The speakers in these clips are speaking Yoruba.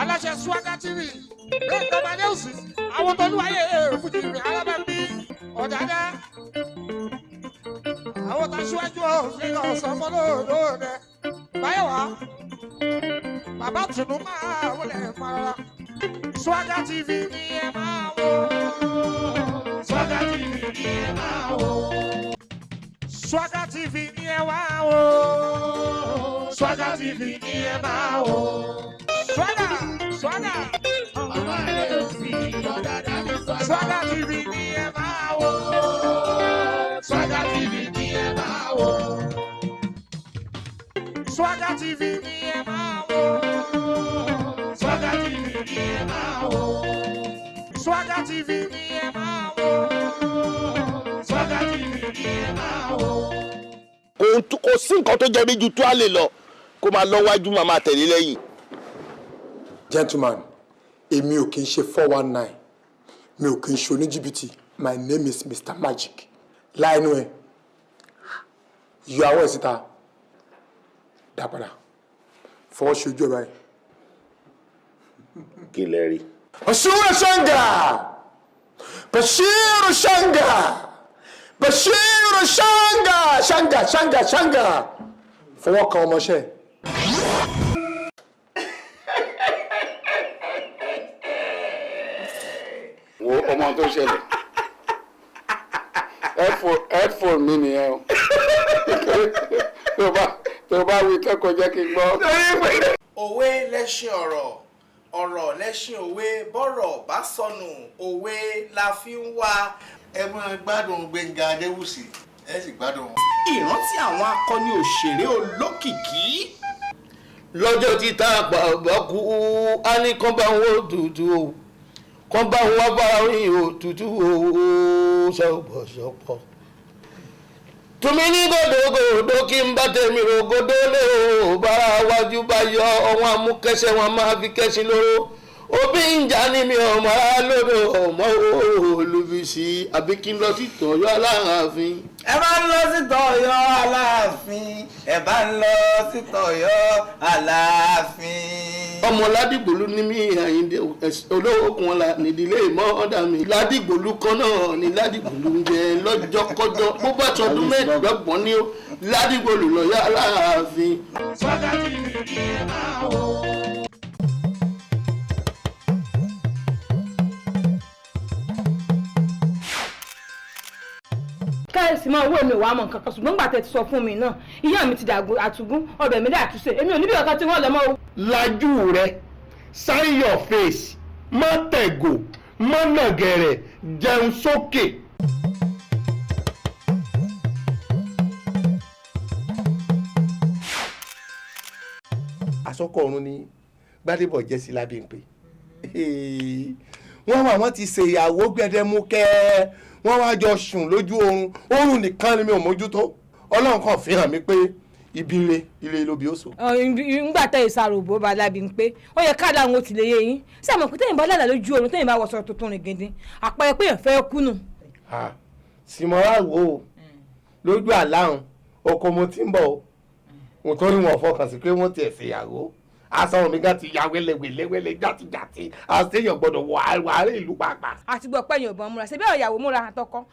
Aláṣẹ Swagger TV Gbẹ̀ngà Adéwùsì àwọn tolúwayé fújì mi alábàbí ọ̀dàdà àwọn tàṣíwájú òfin ọ̀sán fọlọ́ọ̀dọ́ báyọ̀wá bàbá tùnú máa wọlé fara. Swagger TV ni ẹ máa wò. Swagger TV ni ẹ máa wò. Swagger TV ni ẹ wá wò. Swagger TV ni ẹ máa wò. Swagger Swagger. Ọmọ Adéwùsì ọ̀dàdà ní Swagger. Swagger TV ni ẹ máa wò. Swagger TV ni ẹ máa wò. Swagger TV ni ẹ máa wò. Swagger TV ni ẹ máa wò. Swagger TV ni ẹ máa wò. Swagger TV ni ẹ máa wò. Kò sí nǹkan tó jẹ mí ju tó a lè lọ kó máa lọ wájú, máa máa tẹ̀lé lẹ́yìn. Gentleman, èmi ò kì í ṣe 419, mi ò kì í ṣe oníjìbìtì. My name is Mr Magic. Láìnú ẹ, yọ àwọ̀ ẹ̀ síta, dá padà, fọwọ́ ṣojú ẹ̀ báyìí. Kí lẹ rí? Bashiru Shanga! Bashiru Shanga! Bashiru Shanga! Shanga Shanga Shanga! Fọwọ́ kan ọmọọṣẹ́. Wo ọmọ tó ṣẹlẹ̀, headphone mi nìyẹn o. Tó bá wí kẹ́kọ̀ọ́, jẹ́ kí n gbọ́. Òwe lẹ́ṣin ọ̀rọ̀, ọ̀rọ̀ lẹ́ṣin òwe. Bọ́rọ̀ bá sọnù, òwe la fi ń wá. Ẹ máa gbádùn Gbẹ̀ngà Adéwùsì, ẹ sì gbádùn wọn. Ìrántí àwọn akọni òṣèré olókìkí. Lọ́jọ́ tí tá a bàbá kú, á ní kán bá wọn òtútù o, kán bá wọn wá bá rìn òtútù o, sọ̀pọ̀sọ̀pọ̀. Tùmí ní gòdògòdò kí n bá tèmi rògòdó lé o, bára wájú bá yọ ọ̀wọ́n amúkẹ́sẹ̀ wọn máa fi kẹ́sìn lóró. Òbí ń jà ní mi ọmọ lódò ọmọ olùbísí, àbí kí n lọ sí Tọ̀yọ́ Aláàfin. Ẹ bá ń lọ sí Tọ̀yọ́ Aláàfin, ẹ bá ń lọ sí Tọ̀yọ́ Aláàfin. Ọmọ Ládìgbòlú ní mí, Àyìndé olóòkun ọ̀la nídìílé mọ́ọ́dà mi. Ládìgbòlú kan náà ní Ládìgbòlú ń jẹ lọ́jọ́kọ́jọ́, bó bá tọdún 25 ní ó Ládìgbòlú lọ́yọ́ Aláàfin. Swagger TV ni ẹ máa wò. Káyọ̀sí máa wó mi wàá mọ̀ nǹkan kan, ṣùgbọ́n gbà tẹ́ ti sọ fún mi náà, ìyá mi ti dàgbò àtúgún, ọbẹ̀ mi dà túnṣe, èmi ò níbi ọ̀kan tí wọ́n lọ mọ́ o. Lajú rẹ, sign your face, má tẹ̀gò, má nàgẹ̀rẹ̀, jẹun sókè. Àsọkọ ọ̀run ni Gbádébọ̀ jẹ́ sí Lábímpé. Wọ́n wà, wọ́n ti ṣèyàwó gbẹdẹmukẹ́, wọ́n wá jọ sùn lójú oorun. Oorun nìkan ni mi ò mójútó. Ọlọ́run kàn fi hàn mí pé ibi ire ire lóbi ó so. Ńgbà tẹ ìsàròbó balábi ń pé ó yẹ káàdà àwọn òtí lè yé yín sí àmọ́ pé tẹ́yìn bá lálàá lójú oorun, tẹ́yìn bá wọṣọ tuntun rìn gidi, àpẹẹrẹ pé èèyàn fẹ́ kú nù. Sìmọ́ra wo o lójú àláhùn oko mo ti ń bọ̀ o, nítorí wọn fọkàn sí pé wọ́n tiẹ̀ ṣèyàwó. Aṣọ mi gan ti ya wẹ́lẹ́wẹ́lẹ́wẹ́lẹ́ játijàti, àṣeyàn gbọ́dọ̀ wọ àárẹ̀ ìlú pàápàá. Àti gbọ́ pé èèyàn ò bọ́n múra ṣe bí ọ̀yàwó múra àtọkọ.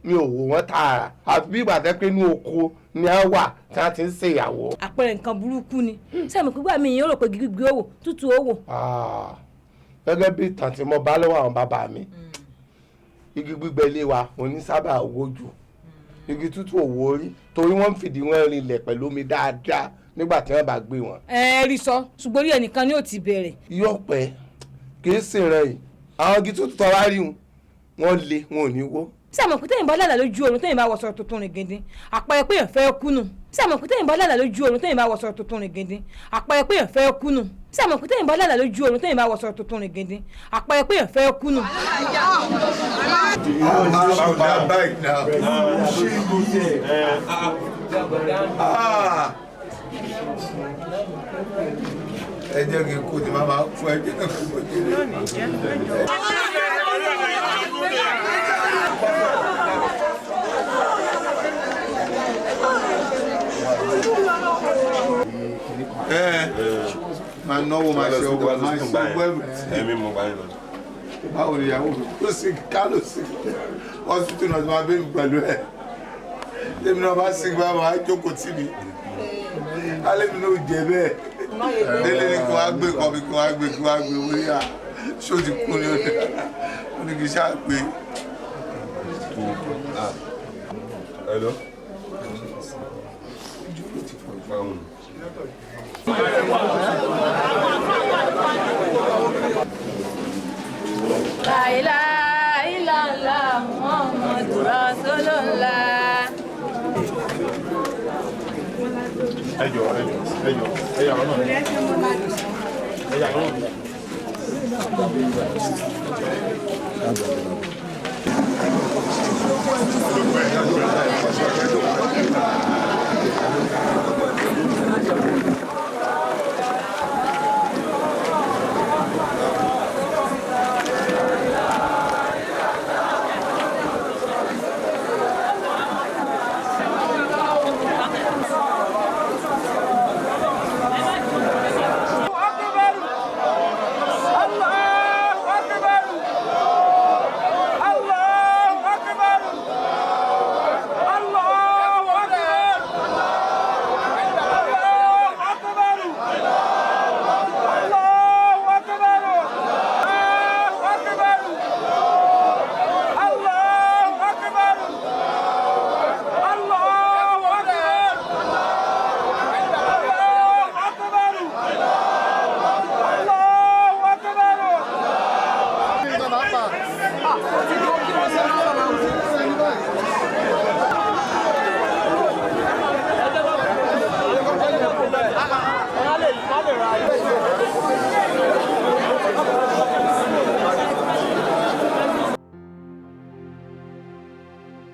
Mi ò wò wọ́n tààrà, àfi bí ìgbà tẹ́ pé inú oko ni a wà tí wọ́n ti ń ṣèyàwó. Àpẹẹrẹ nǹkan burúkú ni. Sẹ́mi pípa mi yẹn rò pé gbígbé òwò tútù òwò. Gẹ́gẹ́ bí ìtàn tí mo bá lọ́wọ́ àwọn bàbá mi, igi gbígbẹ ilé wa òní sábà wó jù, igi tútù òwò rí, torí wọ́n ń fìdí wọn rinlẹ̀ pẹ̀lú omi dáadáa nígbà tí wọ́n bá gbé wọn. Ẹ rí sọ, ṣùgbọ́n orí ẹnìkan ni ó ti bẹ̀rẹ̀. Yóò pẹ́, kì í sì rẹ̀ yìí. Àwọn igi tútù tọ́ra rí wọn lé, wọn ò ní wó. Sẹ́mi pé tẹ́yìn bá lálàá lójú oorun, tẹ́yìn bá wọṣọ tuntun rìn gidi, àpẹẹrẹ pé èèyàn fẹ́ kú nù. Sẹ́mi pé tẹ́yìn bá lálàá lójú oorun, tẹ́yìn bá wọṣọ tuntun rìn gidi, àpẹẹrẹ pé èèyàn fẹ́ kú nù. Sẹ́mi pé tẹ́yìn bá lálàá lójú oorun, tẹ́yìn bá wọṣọ tuntun rìn gidi, àpẹẹrẹ pé èèyàn fẹ́ kú nù. Ẹ jẹ́ kí n kú ni màmá fún, ẹ jẹ́ kí n kú jẹ́. Ẹ máa náwó, máa ṣe ọgbà, máa ṣe gbọ́. Ẹ̀mí mo gbà yín lọ. Báwo ni ìyàwó mi? Ó sì kálò sí hospital náà, ti máa bẹ́ẹ̀ mi pẹ̀lú ẹ̀. Tèmi náà bá sì gbá, máa jókòó tì mí. Alẹ́ mi náà ò jẹ bẹ́ẹ̀. Délé ní kí wọ́n á gbé kan mi, kí wọ́n á gbé, kí wọ́n á gbé wọ́n yà. Ṣó ti kú ni? Ó ní kí n ṣáà gbé. Hello. Báwo ni? La ilaha illallah Muhammadu Rasulullah. Ẹ jọ̀ọ́, ẹ jọ̀ọ́, ẹ jọ̀ọ́, ẹ yà wọ́n náà. Ẹ yà wọ́n náà.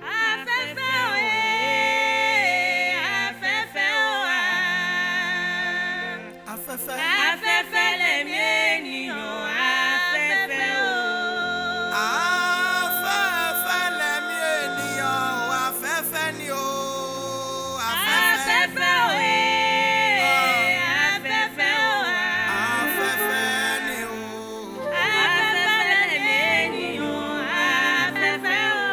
Afẹ́fẹ́ òye, afẹ́fẹ́ òwà. Afẹ́fẹ́. Afẹ́fẹ́ lẹ̀mí ènìyàn, afẹ́fẹ́ o. Afẹ́fẹ́ lẹ̀mí ènìyàn, afẹ́fẹ́ ni o. Afẹ́fẹ́ òye, afẹ́fẹ́ òwà. Afẹ́fẹ́ ni o. Afẹ́fẹ́ lẹ̀mí ènìyàn, afẹ́fẹ́ o.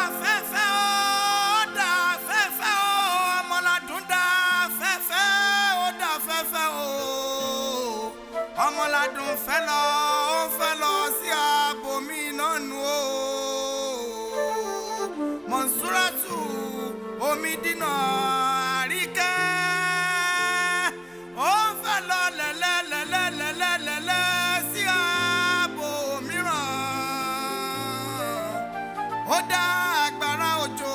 Afẹ́fẹ́ ó dà, afẹ́fẹ́ ó, ọmọládùn dà, afẹ́fẹ́ ó dà, afẹ́fẹ́ ó. Ọmọládùn fẹ́ lọ, ó fẹ́ lọ sí abomi náà nù ó. Mọ̀nsúrátù omi dínà àríkẹ́. Ó fẹ́ lọ lẹ́lẹ́lẹ́lẹ́lẹ́lẹ́lẹ́ sí abo mìíràn, ó dá agbára òjò.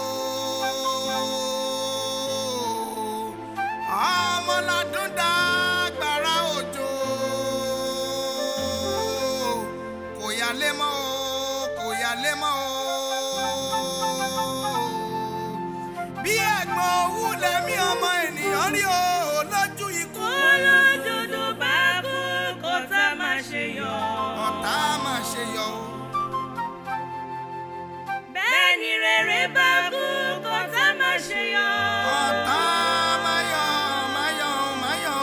Ọmọládùn dá agbára òjò. Kò yálé mọ́ o, kò yálé mọ́ o. Bí ẹ̀gbọ́n owú lẹ́mí ọmọ ènìyàn rí o lójú ikú. Olódodo bá kú, kọ́tà máa ṣe yọ. Ọ̀tá máa ṣe yọ o. Bẹ́ẹ̀ ni rere bá kú, kọ́tà máa ṣe yọ. Ọ̀tá máa yọ̀, máa yọ̀, máa yọ̀,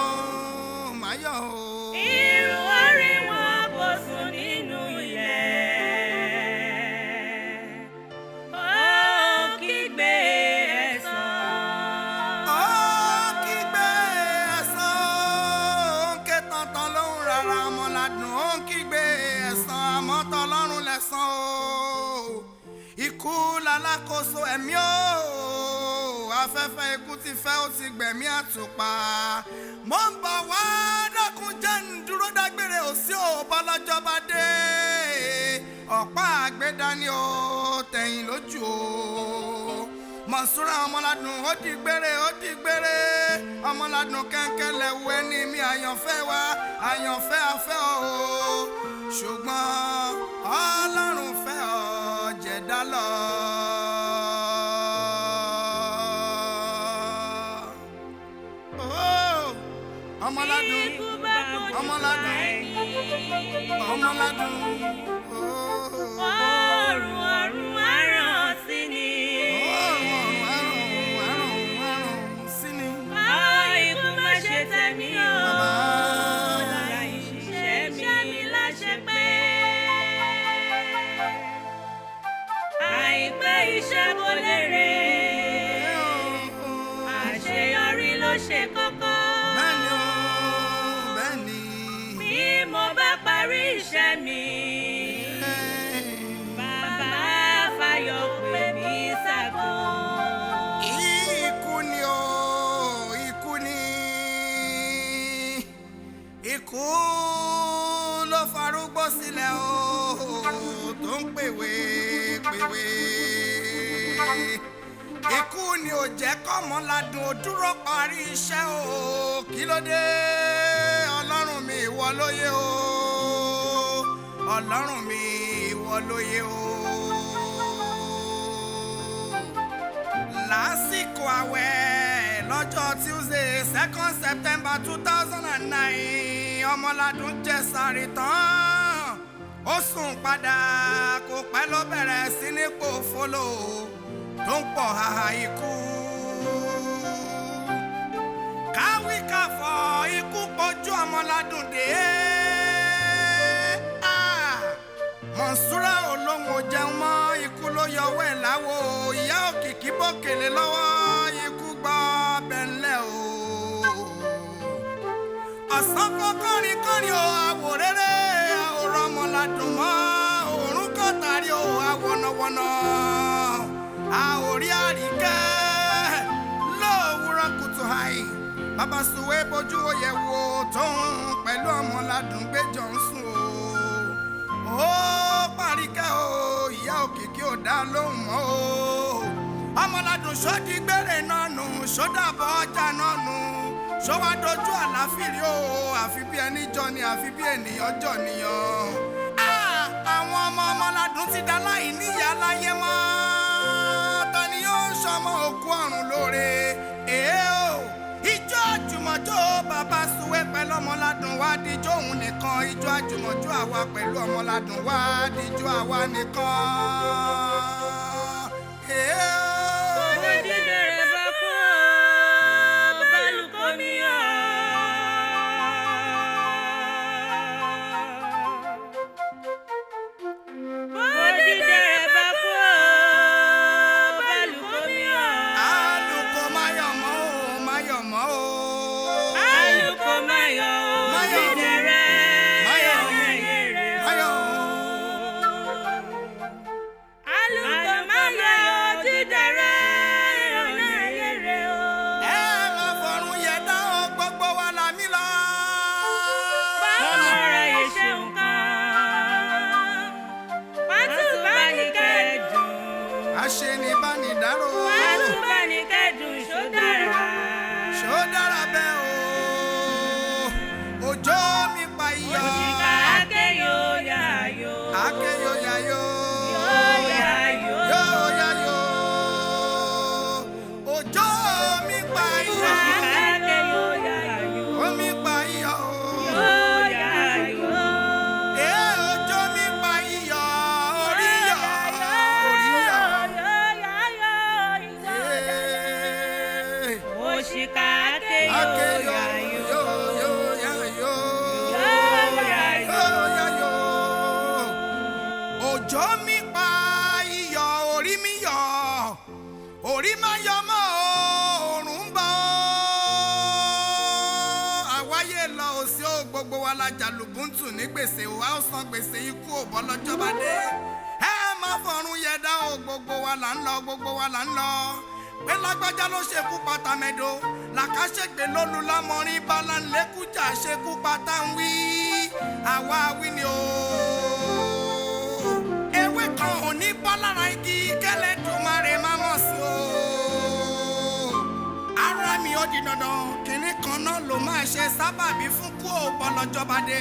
máa yọ̀ o. Irun orí wọn kò sùn nínú ilẹ̀. Ó kígbe ẹ̀san. Ó kígbe ẹ̀san, ó ń ké tantan lóhùn rárá, ọmọládùn ó ń kígbe ẹ̀san, àmọ́ tọlọ́run lẹ̀san o. Ikú lalákòóso ẹ̀mí o. Afẹ́fẹ́ ikú ti fẹ́, ó ti gbẹ̀mí àtùpà. Mo ń bọ̀ wá, dákun jẹ́ ń dúró dágbére òsì ò bọ́lọ́jọ́ bá dé. Ọ̀pá àgbédání o, tẹ̀yìn lójú o. Mọ̀súrà ọmọládùn ó di gbére, ó di gbére. Ọmọládùn kẹ́ńkẹ́ lẹ́wù ẹni mi, àyànfẹ́ wa, àyànfẹ́ afẹ́ o. Ṣùgbọ́n Ọlọ́run fẹ́ ọ jẹ̀dá lọ. Oh, ọmọládùn, ọmọládùn, ọmọládùn. Ọ̀run ọ̀run àràn sí ni. Ọ̀run ọ̀run àrùn àrùn àrùn sí ni. Ọ̀run lérè. Àṣeyọrí ló ṣe kókó. Bẹ́ẹ̀ni o, bẹ́ẹ̀ni. Bí mo bá parí iṣẹ́ mi, bàbá fayọ̀ pè mí ságo. Ikú ni o, ikú ni. Ikú ló farúgbó sílẹ̀ o, tó ń pèwé pèwé. Ikú ni ò jẹ́ kọ́mọ ládùn ó dúró parí iṣẹ́ o, kí ló dé? Ọlọ́run mi ìwọ lóye o, Ọlọ́run mi ìwọ lóye o. Lásìkò àwẹ̀ lọ́jọ́ Tuesday 2 September 2009, Ọmọládùn jẹ sààrì tán, ó sùn padà, kò pẹ́ ló bẹ̀rẹ̀ sí ní pòfólò tó ń pọ̀ haha ikú. Káwí káfọ̀ ikú pojú Ọmọládùn dé. Ah! Mọ̀nsúrà olóhùn ò jẹun mọ́, ikú ló yọwọ́ ẹ̀ láwo, ìyá òkìkí bòkèlè lọ́wọ́, ikú gbọ́ bẹ́ńlẹ̀ o. Ọ̀sán kan kọ́rin kọ́rin o, àwòréré àwòrán Ọmọládùn mọ́, òórùn kan tàrí o, àwọ̀nàwọ̀nà àwòrí àríkẹ́ lówùúrọ̀ kùtù hàì. Bàbá Sùwé bójú oyè wo tóun pẹ̀lú Ọmọládùn gbẹ́jọ ń sùn o. Ó paríkẹ́ o, ìyá òkìkí ò dá lóhùn mọ́ o. Ọmọládùn sódì gbére náà nù, sódàbọ̀ ọjà náà nù, sówá dojú àláfírí o, àfi bí ẹni jọ ni, àfi bí ènìyàn jọ nìyàn. Ah! Àwọn ọmọ Ọmọládùn ti dá láì níyàá láyé mọ́, ta ni yóò sọmọ òkú ọ̀run lóore? Èé o, ijó àjùmọ̀jó bàbá Sùwé pẹ̀lú Ọmọládùn wá díjó òun nìkan, ijó àjùmọ̀jó àwa pẹ̀lú Ọmọládùn wá díjó àwa nìkan. Èé o. Onídìrẹ́ bá kú ó, bálùkọ́ mi ọ̀. Onídìrẹ́ bá kú ó, bálùkọ́ mi ọ̀. Àlùkò máyọ̀ mọ́ o, máyọ̀ mọ́ o. Àlùkò máyọ̀ o, dídẹrẹ́ ayé rẹ̀ o. Àlùkò máyọ̀ o, dídẹrẹ́ ayé rẹ̀ o. Ẹ má fọ̀run yẹ̀ dá o, gbogbo wa là mí lọ. Báwo rẹ̀ yìí ṣe nǹkan? Pátúbánikẹ́dùn. Aṣenibánidárò. Pátúbánikẹ́dùn ṣó dára. Ṣó dára bẹ́ẹ̀ o, òjò mi pa iyọ̀. Òṣìkà akéyò yáyò. Akéyò yáyò. Yóò yáyò. Yóò yáyò. Òjò mi pa iyọ̀. Òṣìkà akéyò yáyò. Omi pa iyọ̀ o. Yóò yáyò. Ee, òjò mi pa iyọ̀, orí yọ̀, orí yọ̀. Ee. Òṣìkà akéyò Akéyò yáyò. yóò yáyò. Yóò yáyò. Yóò yáyò. Òjò mi pa iyọ̀, orí mi yọ̀, orí má yọ mọ́ o, òòrùn ń bọ̀ o. Àwáyé lọ òsì ó, gbogbo wa la jàlùbùntù ní gbèsè o, a ó san gbèsè ikú ò bọ́ lọ́jọ́ bá dé. Ẹ má fọ̀run yẹ̀dá o, gbogbo wa là ń lọ, gbogbo wa là ń lọ. Pé lágbájá ló ṣekú pa tàmẹ̀dò, làkàṣègbè lólu lámọrin, balaǹlẹ́kùjà ṣekú pa táwí, àwa wí ni o. Ewé kan ò ní bọ́ lára igi kẹ́lẹ́ dùmarè má mọ̀ sí o. Ara mi ó di dandan, kinní kan náà ló máa ṣe sábàbí fún kú ò bọ́ lọ́jọ́ bá dé.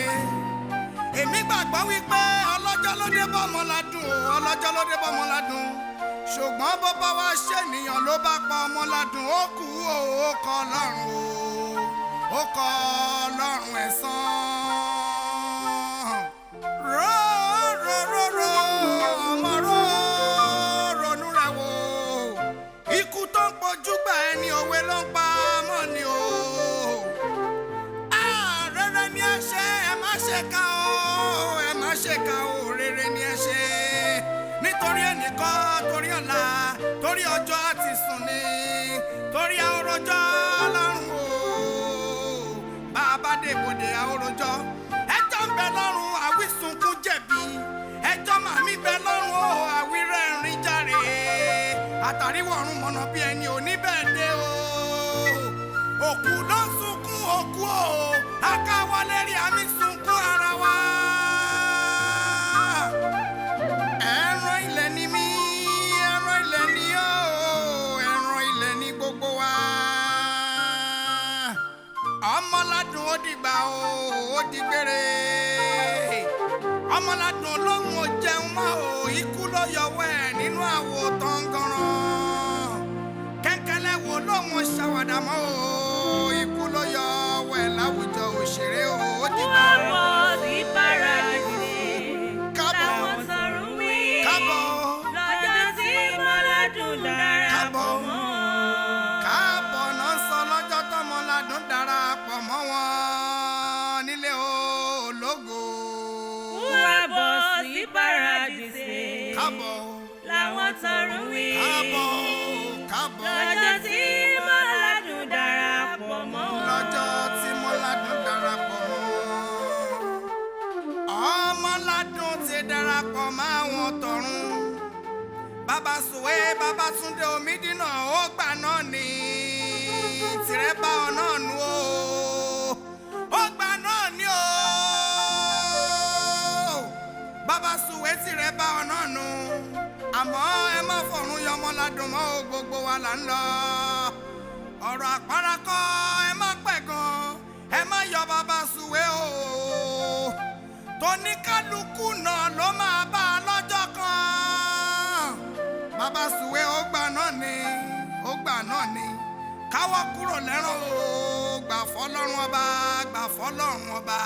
Èmi gbàgbọ́ wípé ọlọ́jọ́ ló dé bọ́ Ọmọládùn o, ọlọ́jọ́ ló dé bọ́ Ọmọládùn. Ṣùgbọ́n bó bá wá ṣènìyàn ló bá pa Ọmọládùn, ó kú o, ó kọ Ọlọ́run o, ó kọ Ọlọ́run ẹ̀san. Ró ró ró ró ọmọ ró ronú rẹ̀ wò, ikú tó ń pojú gbà ẹni òwe ló ń pa mọ́ ni o. Ah, rere ni ẹ ṣe, ẹ má ṣe kà o, ẹ má ṣe kà o, rere ni ẹ ṣe, nítorí ẹni. èmi kọ́, torí ọ̀la, torí ọjọ́ àti sùn ni, torí àwòránjọ́ lọ́rùn o. Bàbá dèbòdè àwòránjọ́, ẹjọ́ ń bẹ lọ́rùn àwísunkún jẹ̀bi, ẹjọ́ màmí bẹ lọ́rùn o, àwírẹ́rìn jàre, àtàríwọ̀rùn mọ̀nà bí ẹni òní bẹ́ẹ̀ dé o. Òkú ló ń sunkún òkú o, akáwọlé rí àmì sunkún ara wa. Ẹran ilẹ̀ ni mí, ẹran ilẹ̀ ni ó, ẹran ilẹ̀ ni gbogbo wa. Ọmọládùn ó dìgbà o, ó dìgbére. Ọmọládùn olóhùn ò jẹun mọ́ o, ikú ló yọwọ́ ẹ̀ nínú àwo tọ̀ngànràn. Kẹ́ńkẹ́lẹ́ wo lóhùn ò ṣàwàdà mọ́ o, ikú ló yọwọ́ ẹ̀ láwùjọ òṣèré o, ó dìgbà o. Wọ́n sí paradise. Làwọn sọ̀rọ̀ wí. Lọ́jọ́ tí Mọ́ládùn darapọ̀ mọ́. Káàbọ̀ náà sọ lọ́jọ́ tọmọládùn darapọ̀ mọ́ wọn nílé ológo. Wọ́n bọ̀ sí paradise. Káàbọ̀. Làwọn sọ̀rọ̀ wí. Káàbọ̀. Káàbọ̀. Lọ́jọ́ tí Mọ́ládùn darapọ̀ mọ́ wọn. Lọ́jọ́ tí Mọ́ládùn darapọ̀ mọ́ wọn. Ọmọládùn ti darapọ̀ mọ́ àwọn tọ̀run. Bàbá Sùwé, Bàbá Túndé Omídínà, ó gbà náà ní tìrẹ bá ọ náà nù o. Ó gbà náà ní o. Bàbá Sùwé tìrẹ bá ọ náà nù. Àmọ́ ẹ má fọ̀run yọmọládùn mọ́ o, gbogbo wa là ń lọ. Ọ̀rọ̀ àpárá kọ́, ẹ má pẹ̀gàn, ẹ má yọ Bàbá Sùwé o. Tóníkálukú náà ló máa bá a lọ́jọ́ kan. Bàbá Sùwé ó gbà náà ni, ó gbà náà ni. Káwọ́ kúrò lẹ́rọ̀ o, gbà fọlọ́run ọba, gbà fọlọ́run ọba.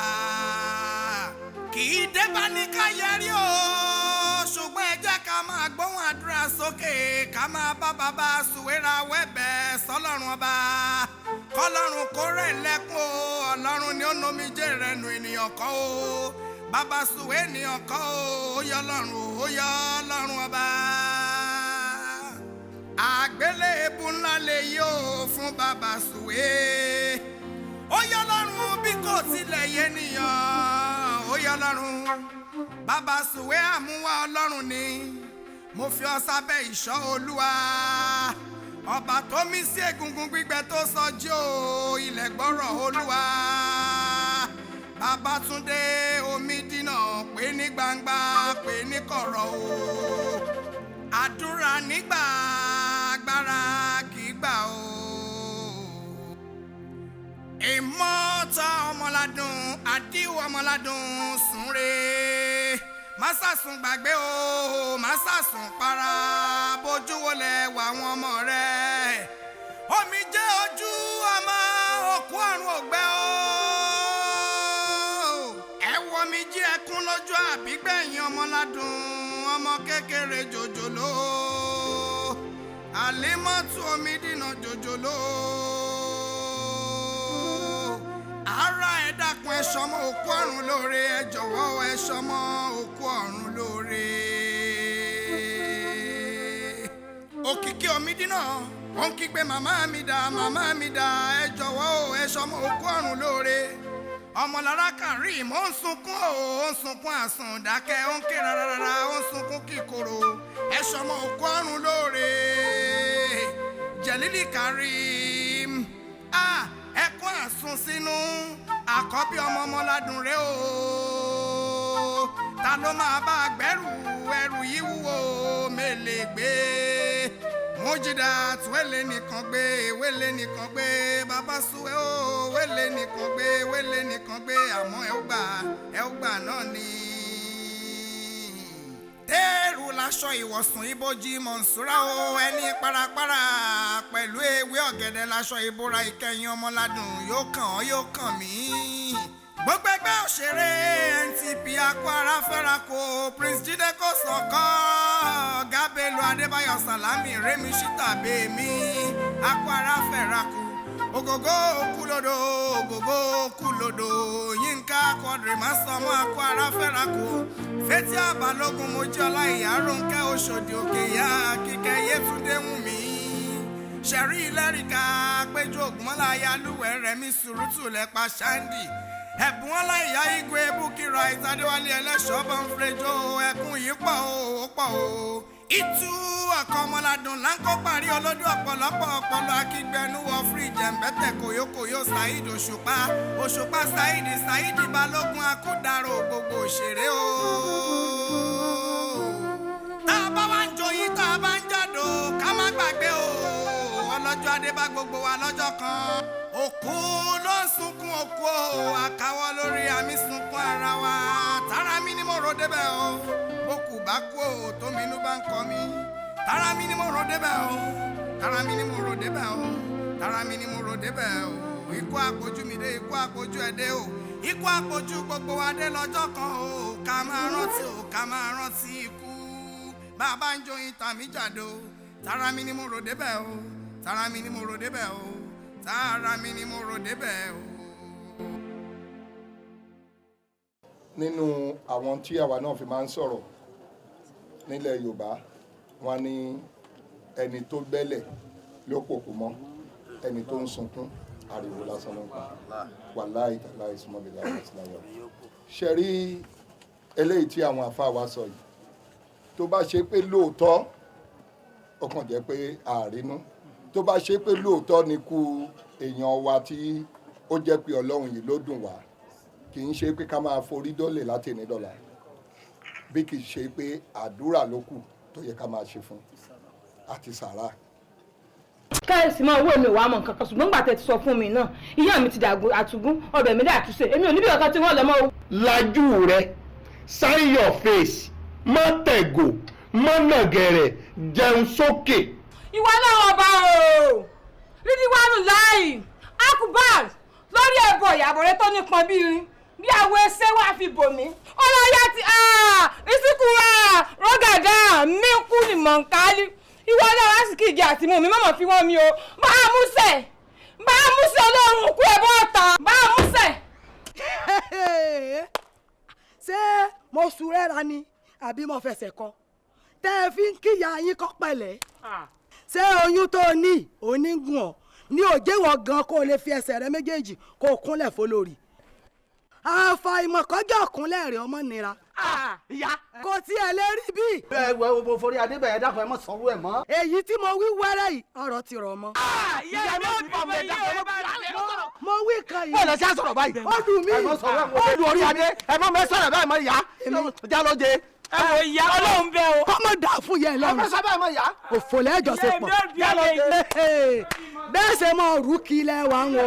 Kì í dé bá ní ká yẹrí o, ṣùgbọ́n ẹ jẹ́ ká máa gbóhùn àdúrà sókè, ká máa bá Bàbá Sùwé ra wẹ́bẹ̀ sọlọ́run ọba. Kọlọ́run kó rẹ̀ lẹ́kún o, ọlọ́run ni ó nomijé rẹ̀ nù, ènìyàn kọ́ o. Bàbá Sùwé ènìyàn kọ́ o, ó yọ ọlọ́run o, ó yọ ọlọ́run ọba. Àgbélébù ńlá lè yí o fún Bàbá Sùwé. Ó yọ ọlọ́run bí kò tilẹ̀ yé nìyàn, ó yọ ọlọ́run. Bàbá Sùwé àmúwá ọlọ́run ni, mo fi ọ sábẹ́ ìṣọ́ Olúwa. Ọba tó mí sí egungun gbígbẹ tó sọ jí o, ilẹ̀ gbọ́rọ̀ Olúwa. Babátúndé Omídínà, pé ní gbangba, pé ní kọ̀rọ̀ o. Àdúrà nígbà agbára kì í gbà o. Ìmọ̀ta ọmọládùn, àdíwọ̀ ọmọládùn súnre. Má sàsùn gbàgbé o, má sàsùn para, bójú wọlé wà àwọn ọmọ rẹ̀. Omi jẹ́ ojú ọmọ òkú ọ̀run ògbẹ́ o. Ẹ wọ mi jí ẹkún lójú àbígbẹ̀yìn ọmọládùn, ọmọ kékeré jòjòló. Àlímọ́tù Omídínà jòjòló. Ara ẹ dákun, ẹ ṣọmọ òkú ọ̀run lóore, ẹ jọ̀wọ́ ẹ ṣọmọ òkú ọ̀run lóore. Òkìkí Omídínà ó ń kígbe màmá mi dà, màmá mi dà, ẹ jọ̀wọ́ o, ẹ ṣọmọ òkú ọ̀run lóore. Ọmọlára Karim ó ń sunkún o, ó ń sunkún àsùndákẹ́, ó ń ké rárá, ó ń sunkún kíkorò, ẹ ṣọmọ òkú ọ̀run lóore. Jẹ̀lílì Karim, ah, ẹkún àsun sínú àkọ́bí ọmọ ọmọládùn rẹ o. Ta ló máa bá gbẹ́rù ẹrù yìí wúwo mélèé gbé? Mújídà wẹ́lẹ̀ nìkan gbé, wẹ́lẹ̀ nìkan gbé, Bàbá Sùwé o, wẹ́lẹ̀ nìkan gbé, wẹ́lẹ̀ nìkan gbé, àmọ́ ẹ ó gbà, ẹ ó gbà náà ni. Téèrú láṣọ ìwọ̀sùn ibojì Mọ̀nsúrà o, ẹni parapara pẹ̀lú ewé ọ̀gẹ̀dẹ̀ láṣọ ìbora ìkẹyìn ọmọládùn, yóò kàn ọ́, yóò kàn mí. Gbogbo ẹgbẹ́ òṣèré NTP akó ara fẹ́ra kó, Prince Jídé kò sọ̀kọ́, Gábélù Adébáyọ̀ Sàlámì, Rémi Ṣítà bèmí, akó ara fẹ́ra kù. Ògògó kúlódò, ògògó kúlódò, Yínká Quadri má sọmọ akọ ara fẹ́ra kú. Fétí àbálógún mojí ọlá ìyá Rónkẹ́ Oṣòdì Òkè ìyá Kíkẹ́ Yétúndé Wùnmí. Ṣẹ̀rí Lẹ́ríkà Péjú Ògúnmọ́lá Ayálúwẹ̀ Rẹ̀mí Sùrùtù Lẹ́pa Ṣáńdì. Ẹ̀bùn ọlá ìyá Igwe Bukky Wright Adéwálé ẹlẹ́ṣọ́ Bọ́nfrẹ́jọ́ ẹkún yìí pọ̀ o, ó pọ̀ o. Ìtú ọkọ̀ ọmọládùn láńkó parí ọlọ́dún ọ̀pọ̀lọpọ̀ ọpọlọ akígbẹnú wọ fíríjì ẹ̀ǹbẹ̀tẹ̀ kòyókòyó Saheed Òṣùpá Òṣùpá Saheed Saheed Balógun akúdàrò gbogbo òṣèré o. Tá a bá wá ń joyin tá a bá ń jàdó ká má gbàgbé o ọlọ́jọ́ adé bá gbogbo wa lọ́jọ́ kan. Òkú ló ń sunkún òkú o àkáwọ́ lórí àmì sunkún ara wa tara mi ni mo rò débẹ̀ o bókù bá kú o tómi inú bá ń kọ mí tara mi ni mo rò débẹ̀ o tara mi ni mo rò débẹ̀ o tara mi ni mo rò débẹ̀ o ikú àpòjù mi dé ikú àpòjù ẹ̀ dé o ikú àpòjù gbogbo wa dé lọ́jọ́ kan o ká máa rántí o ká máa rántí ikú bàbá ń joyin tàmí jàdó tara mi ni mo rò débẹ̀ o tara mi ni mo rò débẹ̀ o tara mi ni mo rò débẹ̀ o. Nínú àwọn tí àwa náà fi máa ń sọ̀rọ̀ nílẹ̀ Yorùbá wọn ní ẹni tó gbẹ́lẹ̀ ló pòkù mọ́ ẹni tó ń sunkún ariwo lásán ló ń pa wàláì tàláì sùmọ́bìlà àtìláyọ̀. Ṣe rí eléyìí tí àwọn àfáà wa sọ yìí tó bá ṣe pé lóòótọ́ ó kàn jẹ́ pé àrínú tó bá ṣe pé lóòótọ́ ni kú èèyàn wa tí ó jẹ́ pé Ọlọ́run yìí ló dùn wá kì í ṣe pé ká máa forí dólè láti ní dọ́là bí kì í ṣe pé àdúrà ló kù tó yẹ ká máa ṣe fún àti sàrà. Káyọ̀sí máa owó mi ò wá mọ̀ nǹkan kan ṣùgbọ́n gbà tẹ́ ti sọ fún mi náà ìyá mi ti dàgbò àtúgún ọbẹ̀ mi dàtúnṣe èmi ò níbi ọ̀kan tí wọ́n lọ mọ́ o. Lajú rẹ, sign your face, má tẹ̀gò, má nàgẹ̀rẹ̀, jẹun sókè. Ìwọ náà ọba o rídíwánù láì akubar lórí ẹbọ ìyàbọ̀ rẹ tó nípọn bí irin bí àwọn ẹsẹ wàá fi bò mí ọlọ́yà ti ìsìnkú rọ́gàdá mi kú ní mọ̀nkálí ìwọ náà wá sí kí ìgè àti mú mi mọ̀mọ́ fi wọ́n mi o máa músẹ̀ máa músẹ̀ ọlọ́run kú ẹbọ ọ̀tá máa músẹ̀. Ṣé mo sùrẹ́ra ni àbí mo fẹsẹ̀ kọ tẹ́ ẹ fi ń kíyà yín kọ́ pẹ̀lẹ́? Ṣé oyún tó o ní onígun ọ ní òjèwọ gan kó o lè fi ẹsẹ̀ rẹ méjèèjì kó o kúnlẹ̀ fọlórí àfàìmọ̀ kọjá ọ̀kúnlẹ̀ rẹ̀ ọmọ nira. Ìyá kò tiẹ̀ lè rí bí. Ẹ wẹ wo forí adébẹ̀yẹ dákun ẹ mọ̀ sọ̀rọ̀ ẹ̀ mọ́. Èyí tí mo wí wẹ́rẹ́ yìí ọ̀rọ̀ ti rọ̀ mọ́. Ìyá mi ò bí mi yé o. Mo wí kan yìí. Bọ́ọ̀lù ṣe sọ̀rọ̀ báyìí. Ó dùn mí. Ẹ mọ̀ sọ̀rọ̀ ẹ̀ mọ̀ orí adé ẹ mọ̀ mẹ́ sọ̀rọ̀ báyìí mọ̀ ìyá. Já ló jẹ. Ẹ wo ìyá Ọlọ́run bẹ́ o. Kọ́mọ dà fún yẹn lọ́rùn. Ẹ mọ̀ sọ báyìí mọ̀ ìyá. Òfò lẹ́jọ́ ṣe pọ̀. Bẹ́ẹ̀ ṣe mọ rúkì ilẹ̀ wa ń wo.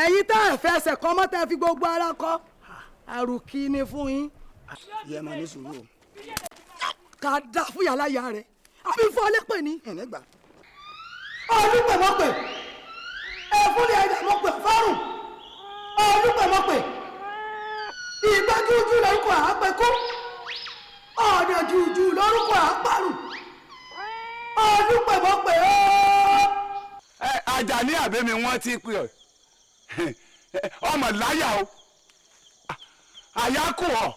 Ẹ̀yin tá ẹ̀ fẹsẹ̀ kọ́ mọ́ tẹ́ fi gbogbo ara kọ́. Àrùkí ni fún yín. Ìyá ẹ máa ní sùúrù o. Kà á dà fún yàrá ìyá rẹ̀. Àbí fún ọlẹ́pẹ̀ ni. Ẹ̀nẹ́gbà. Olúpẹ̀mọ́pẹ̀. Ẹ̀fúnni ẹ̀dá mọ̀pẹ̀ fárùn. Olúpẹ̀mọ́pẹ̀. Ìgbẹ́jújú lórúkọ àápẹ̀kú. Ọ̀nà jùjù lórúkọ àápàrùn. Olúpẹ̀mọ́pẹ̀ ooo. Ẹ Àjàní àbẹ́mi wọ́n ti pè ọ́ ọmọ láyà o àyà kù ọ́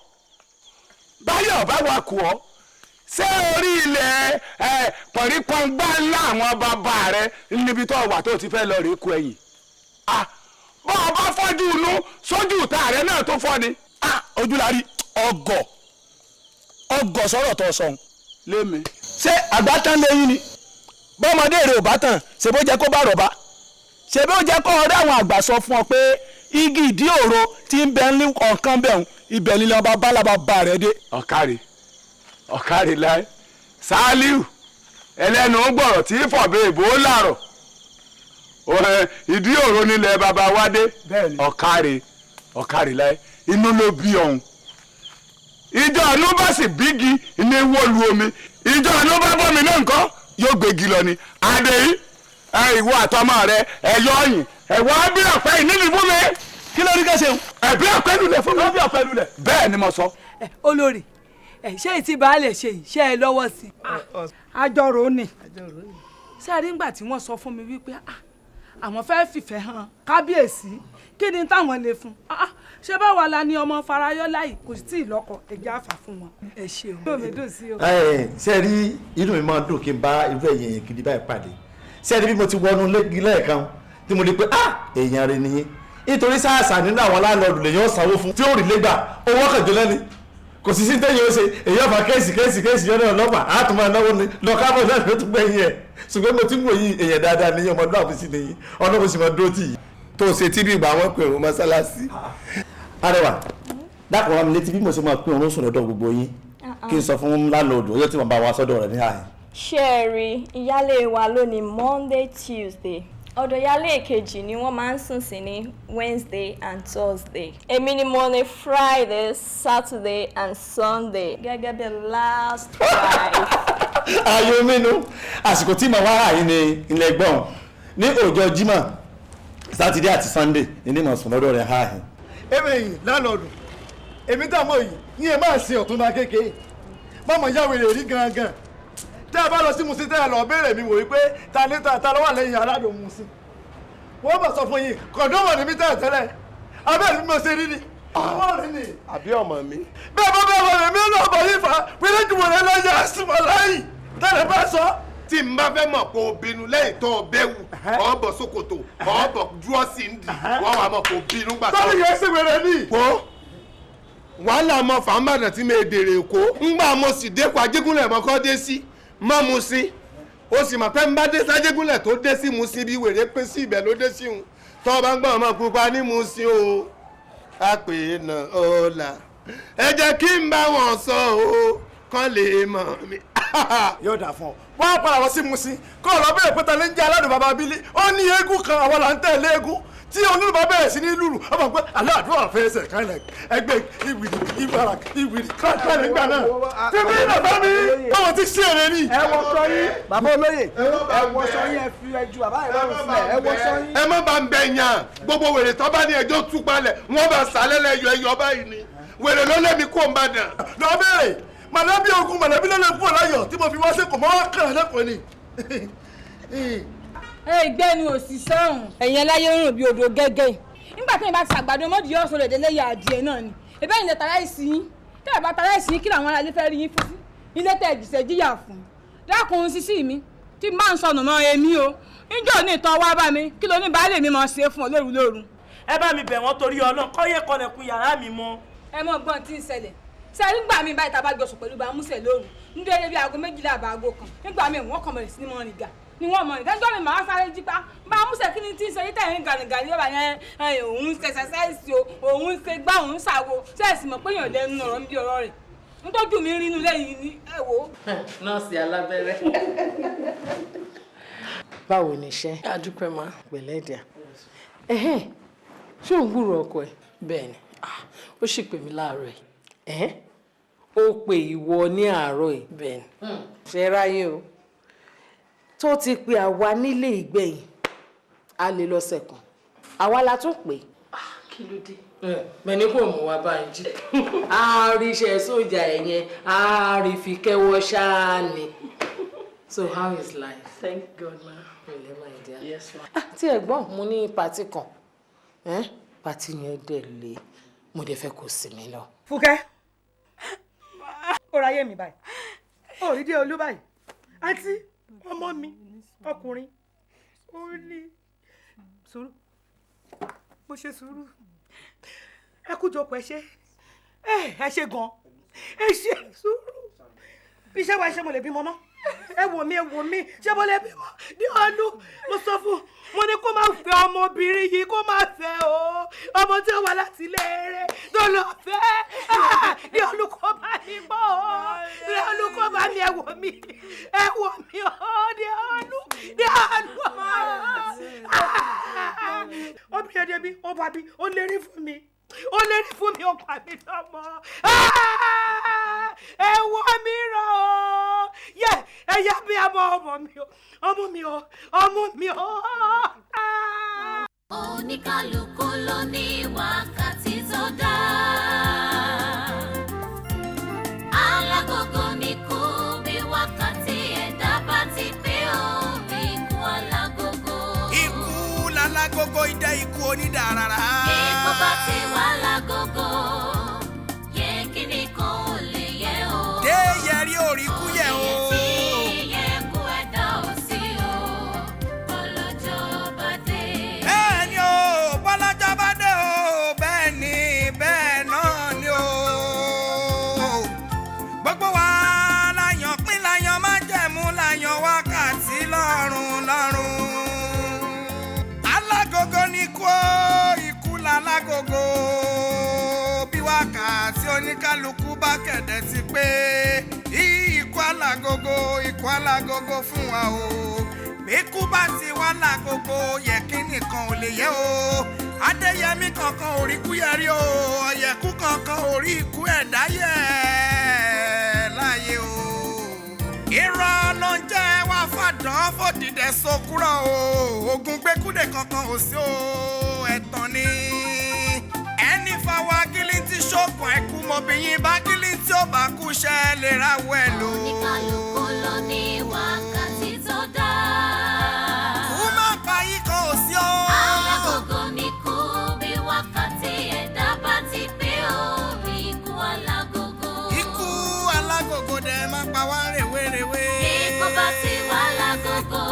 báyọ̀ bá wà kù ọ́ ṣé orí ilẹ̀ ẹ pọ̀nrípọ̀ngbá ńlá àwọn bàbá rẹ níbi tó wà tó ti fẹ́ lọ rèé ku ẹ̀yìn bọ́ ọ bá fọ́jú inú sójú ìta rẹ náà tó fọ́ ni. Ojúlárí ọgọ ọgọ sọ̀rọ̀ tó sọ̀hún. Lémi. Ṣé àgbà tán lẹ́yìn ni bọ́mọdé rẹ ò bá tàn ṣe bó jẹ́ kó bá rọ̀ bá ṣe bó jẹ́ kó ọ̀rẹ́ àwọn àgbà sọ fún ọ pé igi ìdí òro tí ń bẹ ní ọ̀kan bẹ̀ ń ibẹ̀ nílẹ̀ ọba bálaba bá rẹ̀ dé. Ọ̀kàrè ọ̀kàrè láì Sálíù ẹlẹ́nu gbọ̀rọ̀ tí fọ̀bẹ ìbò làrọ̀ ìdí òro nílẹ̀ bàbá wa dé. Ọ̀kàrè ọ̀kàrè láì inú ló bí ọ̀hún ìjọ ọ̀nù bá sì bígi ní wọ́ọ̀lù omi ìjọ ọ̀nù bá bọ́mi náà nǹkan yóò gbégi lọ ni àdéhìí ìwọ àtọmọ rẹ ẹyọ ọyìn ẹwọ bí ọ̀pẹ yìí nílùú fún mi. Kí ló ní ká ṣe. Ẹbí ọ̀pẹ lulẹ̀ fún mi. Ẹbí ọ̀pẹ lulẹ̀. Bẹ́ẹ̀ ni mo sọ. Olórí ẹ ṣé ìtì baálé ṣe yìí ṣe ẹ lọ́wọ́ sí i. Àjọrò ni. Ṣé ẹ rí ngbà tí wọ́n sọ fún mi wípé Àwọn fẹ́ fìfẹ́ hàn kábíyèsí, kí ni táwọn lè fún? Ṣé báwa la ní ọmọ Farayọlá yìí kò tí ì lọ́kọ, ẹ̀jẹ̀ àfà fún wọn. Ẹ ṣeun. Inú mi dùn sí o. Ẹ ṣe rí, inú mi máa ń dùn kí n bá irú ẹ̀yìn èèyàn gidi báyìí pàdé. Ṣe rí bí mo ti wọnú lẹ́ẹ̀kan tí mo rí pé ah, èèyàn rẹ nìyí, nítorí sáàsà nínú àwọn láńlọ́ọ̀dù lèyàn sanwó fún tí ó rí lẹ́gbà owó ọkàn lẹ́ni kò sí sí tẹ́yìn ó ṣe èyí ọ̀fà kéèsì kéèsì kéèsì yọ̀nà ọlọ́pàá àtúmọ̀ náwó ni lọ́kàbọ̀ náà ló tún gbẹ̀yìn ẹ̀. Ṣùgbọ́n mo ti ń wò yí, èèyàn dáadáa ní ọmọdún sí nìyí, ọlọ́run sì máa dúró tì yí. Tó ṣe tí bí ìgbà wọn pè wọn mọ́sálásí. Arẹwà, dákun wá mi létí bí mo ṣe máa pín oorun sùn lọ́dọ̀ gbogbo yín, kí n sọ fún láńlọ́ọ̀dù ọjọ́ tí mo bá wa sọ́dọ̀ rẹ̀ ní àyè. Ṣé ẹ rí, ìyáálé wa ló ní Monday, Tuesday. Ọ̀dọ̀ ìyáálé kejì ni wọ́n máa ń sùn sí ní Wednesday and Thursday. Èmi ni mo ní Friday, Saturday and Sunday gẹ́gẹ́ bí last wife. Ayọ̀ mínú àsìkò tí màá wá rà yín ní ilẹ̀ gbọ̀n ní ọjọ́ Jímọ̀, Sátidé àti Sunday ní màá sùn lọ́dọ̀ rẹ̀ háàhín. Èmi yìí lánàá, èmi tá a mọ̀ yìí ní ẹ máa ṣe ọ̀túnba kékeré mọ̀mọ́ yá wèrè rí gangan. Tẹ́ ẹ bá lọ sí Musin, tẹ́ ẹ lọ béèrè mi wò wípé ta ní ta ló wà lẹ́yìn aládùn Musin, wọ́n bá sọ fún yín kọ̀dọ́mọ̀ ní mi tẹ́ ẹ tẹ́lẹ̀ abẹ́rẹ́ mi mo ṣe rí ni. Àbí ọmọ mi. Bẹ́ẹ̀ bá bẹ́ẹ̀ wọlé mi náà bọ̀ yín fà péré jù wọlé lọ́yà àsùnmọ̀ láyì tẹ́lẹ̀ bá sọ. Tí n bá fẹ́ mọ̀ kó o bínú lẹ́yìn tó o bẹ́ wù, ọ̀ bọ̀ ṣòkòtò, ọ̀ bọ̀ dúró sí ń dì, wọ́n wà mọ̀ kó o bínú gbà. Sọ́ni yẹn ṣe wẹ̀rẹ̀ ní. Wo wàhálà mọ fàmbàdàn tí mi dèrè Èkó ńgbà mo sì dẹ́kun Ajégúnlẹ̀ mọ́kọ́ dé sí mọ́ mu sí, ó sì mọ̀ pé ń bá dé sájégúnlẹ̀ tó dé sí mu sí bí wèrè pín sí ibẹ̀ ló dé sí òun. Tọ́ bá ń gbọ́n ọmọ pupa ní mu sí o, a pè é nà ó là ẹ jẹ́ kí n bá wọn sọ o kán lè mọ̀ mi. Yóò dà fún ọ, wọ́n á padà lọ sí Musin kó o lọ bẹ̀rẹ̀ pé ta ló ń jẹ́ aládùn bàbá bílí. Ó ní eégún kan àwọn là ń tẹ̀lé eégún tí olúbà bẹ̀rẹ̀ sí ní lùlù, ọmọ pé aládùn àfẹsẹ̀ kanlẹ̀ ẹgbẹ́ ìwìrì ìwàrà ìwìrì kanlẹ̀ nígbà náà tí mi nà bá mi báwọn ti ṣí èrè ni. Ẹ wọ sọ yín, bàbá olóyè, ẹ wọ sọ yín, ẹ fi ẹjú bàbá yẹn lọ́rùn sílẹ̀, ẹ wọ sọ yín. Ẹ má bá ń bẹ yàn gbogbo wèrè tó bá ní ẹjọ́ tú palẹ̀ wọ́n bá sàlẹ̀ lẹ́yọ ẹyọ báyìí ni wèrè ló lé mi kó ń bá dàn. Lọ bẹ̀rẹ̀ mọ̀lẹ́bí ogun, mọ̀lẹ́bí ló lè kú ọ̀láyọ̀ tí mo fi wá sí kò mọ́ wá kàn lẹ́kọ̀ọ́ ni. Ìgbẹ́nu òsì sọ́hùn. Ẹ̀yin aláyé ń rùn bí odò gẹ́gẹ́ nígbà tí ìbá ti ṣàgbàdo mọ́dì yóò sọ̀rọ̀ èdè lẹ́yìn adìẹ náà ni ìbẹ́ ìlẹ̀ tara ìsìn yín. Tẹ́ ẹ̀ bá tara ìsìn yín, kí làwọn aráalé fẹ́ rí yín fún sí ilé tẹ́ ẹ̀jìṣẹ́ jíyà fún? Dákun sísí mi tí máa ń sọnù mọ́ èmi o, níjọ́ ní ìtàn wá bá mi, kí ló ní baálé mi máa ṣe fún ọ lóru lóru. Ẹ bá mi bẹ̀ wọ́n torí Ọlọ́run kọ́ yẹ kọlẹ̀kùn yàrá mi mọ́. Ẹ mọ gbọ́n tí ń ṣẹlẹ̀ ṣe nígbà mi báyìí, tá a bá jọ sùn pẹ̀lú bá músẹ̀ lóru nítorí bí aago 12 àbá aago 1, nígbà mi wọ́n kàn bẹ̀rẹ̀ sí ní mọ́ rìn gà ni wọ́n mọ̀ nìkan jọ́ mi màá sáré jí pa bá músẹ̀ kí ni tí ń ṣe yíta ẹ̀rín gànìgànì yọ̀bà yẹn, òun ṣe ṣẹṣẹ́sì o, òun ṣe gbá, òun ṣàwo ṣẹ́ẹ̀sì mọ̀ pé èèyàn lẹ́nu ọ̀rọ̀ ń bí ọ̀rọ̀ rẹ̀ nítọ́jú mi rí inú lẹ́yìn ni ẹ wò. Nọ́ọ̀sì alábẹ́rẹ́. Báwo ni iṣẹ́? Adúpẹ́ máa. Pẹ̀lẹ́ díà. Ẹ̀hẹ́n, ṣé ò ń gbúrò ọkọ ẹ̀? Bẹ́ẹ̀ni, ó sì pè mí láàárọ̀ yìí. Ó pè ìwọ ní àárọ̀ yìí? Bẹ́ẹ̀ni. Ṣe ráyé o tó ti pe àwa nílé ìgbẹ̀yìn, a lè lọ́sẹ̀ kan àwa la tún pè. Kí ló dé? Mẹ́ni kò mú wa báyìí jí. A rí iṣẹ́ sójà ẹ̀yẹn, a rí fi kẹ́wọ́ ṣáá ni. So how is life? Thank God, ma. Pẹ̀lẹ́, my dear. Yes, ma. Tí ẹ̀gbọ́n mo ní pàtí kan, pàtí yẹn dẹ̀ le, mo dẹ̀ fẹ́ kó sinmi lọ. Fúnkẹ́, ó ráyè mi báyìí, ó rí dé olú báyìí, àǹtí ọmọ mi ọkùnrin ó ní sùúrù, mo ṣe sùúrù, ẹ kú jókòó, ẹ ṣe ẹ ṣe gan, ẹ ṣe sùúrù. Bí iṣẹ́ wa ṣe mo lè bímọ mọ́? Ẹ wò mí, ẹ wò mí, ṣé mo lè bímọ ní ọdún? Mo sọ fún mo ní kó má fẹ́ ọmọbìnrin yìí, kó má fẹ́ o, ọmọ tí ó wà láti ilé rẹ̀ tó lọ fẹ́ ní ọdún, kó bá mi bọ̀ o, ní ọdún kó bá mi. Ẹ wò mí, ẹ wò mí o, ní ọdún, ní ọdún. Obìnrin ẹdẹ bí ó bá bí ó lérí fún mi, ó lérí fún mi, ó pa mí lọ́mọ. Ẹ wò mí rọ o, yẹ ẹ yá bí ọmọ ọmọ mi o, ọmọ mi o, ọmọ mi o. Oníkálukú ló ní wákàtí tó dá. Alágogo ní kú bí wákàtí ẹ̀dá bá ti pé o, ikú alágogo. Ikú Idẹ ikú onídàárara. Ikú bá ti wà lágogo, yẹ kíni kan ò lè yẹ o. Dé yẹrí orí kú yẹ o. Iye tí yẹ kú ẹ̀dá ò sí o, bọ́lọ́jọ́ bá dé. Bẹ́ẹ̀ ni o, bọ́lọ́jọ́ bá dé o, bẹ́ẹ̀ ni bẹ́ẹ̀ náà ni o. Gbogbo wa láyàn pín láyàn májẹ̀mú láyàn wákàtí lọ́rùn lọ́rùn. Alágogo ni kú o, ikú lálágogo. Bí wákàtí oníkálukú bá kẹ̀dẹ̀ ti pé, ikú alágogo, ikú alágogo fún wa o. Bíkú bá ti wá lágogo, yẹ kí nìkan ò lè yẹ o. Adéyẹmí kankan ò rí kú yẹrí o, ọ̀yẹ̀kú kankan ò rí ikú ẹ̀dá yẹ láàyè o. Irọ́ ló ń jẹ́ wá fàdán fòdìdẹ sokúrọ̀ o, ogun gbẹ́kúdè kankan ò sí o, ẹ̀tàn ni. Ẹni fáwọn akílí tí ṣòkùn ẹ̀kú mọ̀bìyín bá kílí tí ó bá kú ṣẹ́ lè ráwọ̀ ẹ̀ lò. Oníkálukú ló ní wákàtí tó dá. Kú má pa ikọ̀ ò sí o. Alágogo ni kú bí wákàtí ẹ̀dá bá ti pé o, ikú alágogo. Ikú alágogo dẹ̀ má pa wá rèwerèwe. Ikú bá ti wà lágogo,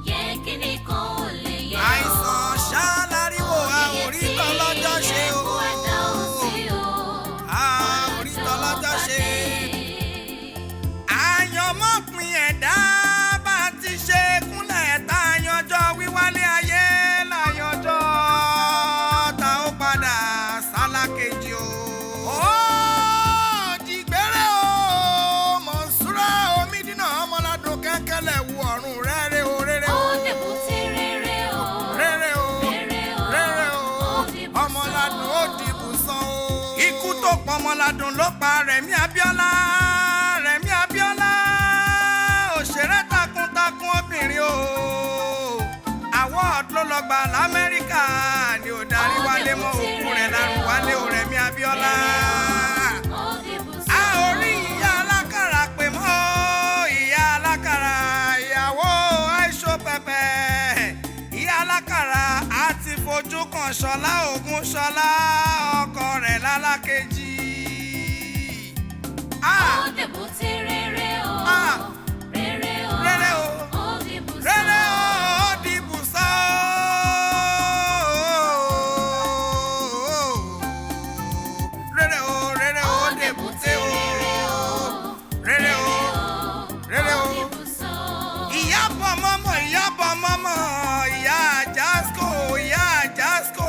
yẹ kíni kan ò lè yẹ o. Àìsàn ṣáláríwò a ò rí tọ́lọ́jọ́ ṣe o. Ikú ẹ̀dá ò sí o, A ò rí tọ́lọ́jọ́ ṣe. Àyànmọ́pin ẹ̀dá bá ti ṣe kúnlẹ̀ tá a yanjọ́ wíwálé ayé láyanjọ́ tá ó padà sálákejì o. Ó dìgbẹ́rẹ́ o, Mọ̀nsúrà Omídínà Ọmọládùn kẹ́kẹ́lẹ̀ wu ọ̀run rẹ́rẹ́ o rẹ́rẹ́ o. Ó dìbò tí rere o. Rẹ́rẹ́ o, Rere o. rẹ́rẹ́ o, Ó dìbò sàn. Ọmọládùn ó dìbò sàn o. Ikú tó pọ̀ Ọmọládùn ló pa Rẹ̀mí Abíọ́lá. Rẹ̀mí Abíọ́lá òṣèré takuntakun obìnrin o. Award ló lọ gbà l'Amẹ́ríkà ni ò darí wálé mọ́ òkú rẹ̀ lárùn wálé o Rẹ̀mí Abíọ́lá. Ó dìbò A sàn. ò rí ìyá alákàrà pè mọ́ ìyá alákàrà ìyàwó àìsó pẹpẹ. Ìyá alákàrà á ti fojú kan Ṣọlá Ògúnṣọlá ọkọ rẹ̀ lálákejì. Ó dìbò tí rere o. Rere o. Rere o. Ó dìbò sàn. Rere o, ó dìbò sàn o. Rere o, rere o, ó dìbò tẹ o. Rere o, rere o. Ìyábọ̀ mọ́mọ́, Ìyábọ̀ mọ́mọ́, ìyá Jasco, ìyá Jasco,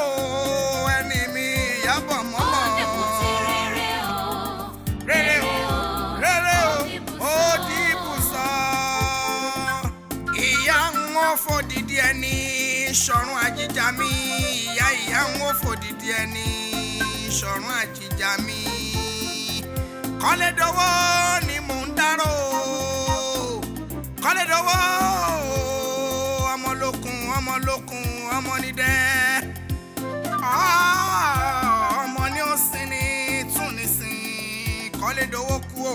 ẹni mi, Ìyábọ̀ mọ́mọ́. Rere o, rere o, ó dìbò sàn. Ìyá ń wọ́n fòdìdí ẹni ṣọ̀run àjíjà mi. Ìyá ìyá ń wọ́n fòdìdí ẹni ṣọ̀run àjíjà mi. Kọ́lédọ́wọ́ ni mò ń dárò. Kọ́lédọ́wọ́ ọmọlókun ọmọlókun ọmọ nídẹ́. Ọmọ ní ó sin ní tún ní sin. Kọ́lédọ́wọ́ kú o.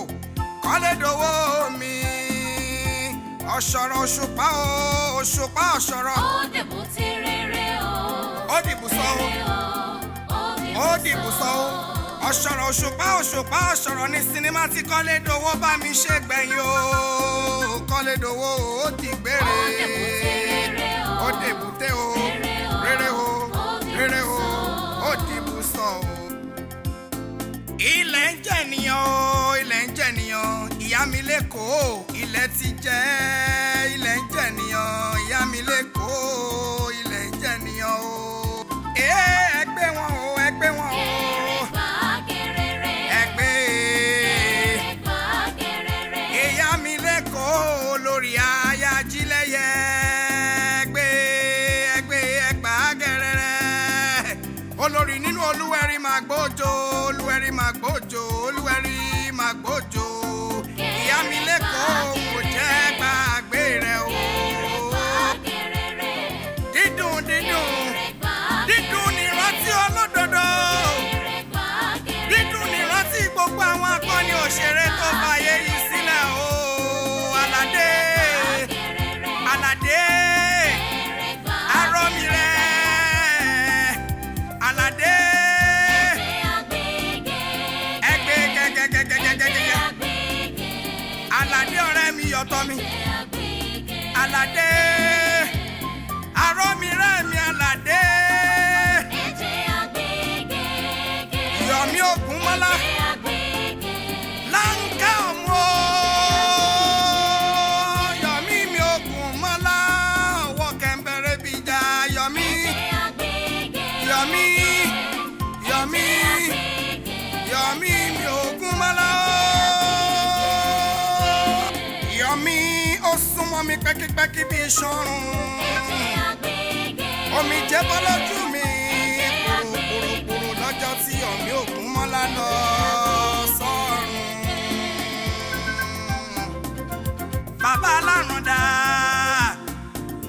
Kọ́lédọ́wọ́ mi. Ọ̀ṣọ̀rọ̀ òṣùpá o, òṣùpá ọ̀ṣọ̀rọ̀. Ó dìbò tí rere o. Ó dìbò sọ o. Rere o. Ó dìbò sọ o. Ọ̀ṣọ̀rọ̀ òṣùpá òṣùpá ọ̀ṣọ̀rọ̀ ní sinimá tí Kọ́lédowó bá mi ṣe gbẹ̀yìn o. Kọ́lédowó ó ti gbére. Ó dèbùté o. Rere o. Rere o. Ó dìbò sọ o. Ilẹ̀ ń jẹ̀nìyàn o, ilẹ̀ ń jẹ̀nìyàn, ìyá mi lẹ́kọ̀ọ́, ilẹ̀ ti jẹ́, ilẹ̀ ń jẹ̀nìyàn, ìyá mi lẹ́kọ̀ọ́, ilẹ̀ ń jẹ̀nìyàn o. Ee, ẹgbẹ́ wọn o, ẹgbẹ́ wọn o. Ẹgbẹ́. Ìyá mi lẹ́kọ̀ọ́ lórí aya jílẹ̀yẹ. Ẹgbẹ́ ẹgbẹ́ ẹgbàá gẹ̀rẹ́rẹ́. Olórí nínú Olúwẹ̀rí máa gbójo, Olúwẹ̀rí máa gbójo, Olúwẹ̀rí máa gbójo. Ìyá mi lẹ́kọ̀ọ́ kò jẹ́ gbàgbé rẹ̀ o. Dídùn dídùn dídùn nírántí olódodo. Dídùn nírántí gbogbo àwọn akọni òṣèré tó fàyè yìí sílẹ̀ o. Àlàdé Àlàdé Arọ́mìrẹ́. Aládé Arọ́mírẹ́mi Aládé Yọ̀mí Ògúnmọ́lá Láńkà ọmọ Yọ̀mí mi Ògúnmọ́lá ọwọ́ kẹ̀mbẹ̀rẹ̀ bíjà Yọ̀mí Yọ̀mí Yọ̀mí Yọ̀mí mi Ògúnmọ́lá Yọ̀mí ó súnmọ́ mi pẹ́kípẹ́kí bí iṣan omi jẹ́ bọ́ lójú mi kúròkúrò lọ́jọ́ tí Yọ̀mí Ògúnmọ́lá lọ sọ́run. Bàbá alárùn dá